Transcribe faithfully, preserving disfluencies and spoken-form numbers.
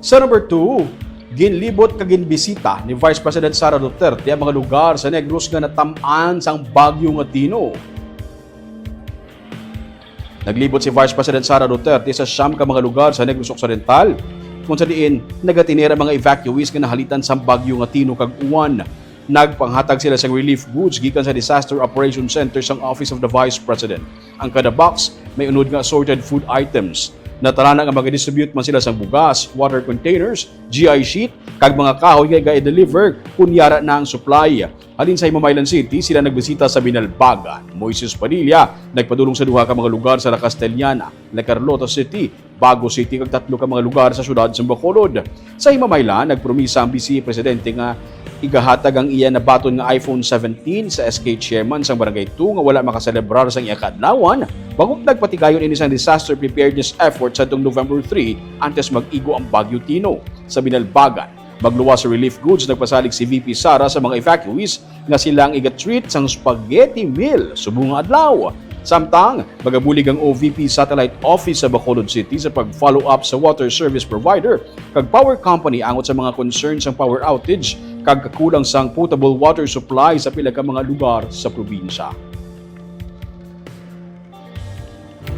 Sa number two, ginlibot kag ginbisita ni Vice President Sara Duterte ang mga lugar sa Negros nga natam-an sang Bagyo nga Tino. Naglibot si Vice President Sara Duterte sa siyam ka mga lugar sa Negros Occidental, kung sa diin nagatener ang mga evacuees nga nahalitan sang Bagyo nga Tino kag uwan. Nagpanghatag sila sang relief goods gikan sa Disaster Operation Center sang Office of the Vice President. Ang kada box may unod nga assorted food items. Natarana nga magadistribute man sila sang bugas, water containers, G I sheet, kag mga kahoy nga iga-deliver kon yara na ang supply. Halin sa Himamaylan City, sila nagbisita sa Binalbagan. Moises Padilla nagpadulong sa duha ka mga lugar sa La Castellana, La Carlota City, Bago City, kag tatlo ka mga lugar sa siyudad sa Bacolod. Sa Himamaylan, nagpromisa ang Vice Presidente nga igahatag ang iya nabaton nga iPhone seventeen sa S K chairman sang Barangay two nga wala makaselebrar sang iya kaadlawan, bangod nagpatigayon ini sang disaster preparedness effort sadtong November three antes mag-igo ang Bagyo Tino. Sa Binalbagan, magluwas sa relief goods, nagpasalig si V P Sara sa mga evacuees nga sila ang iga-treat sang spaghetti meal subong nga adlaw. Samtang magabulig ang O V P Satellite Office sa Bacolod City sa pag-follow up sa water service provider kag power company angot sa mga concern sang power outage kag kakulang sang potable water supply sa pila ka mga lugar sa probinsya.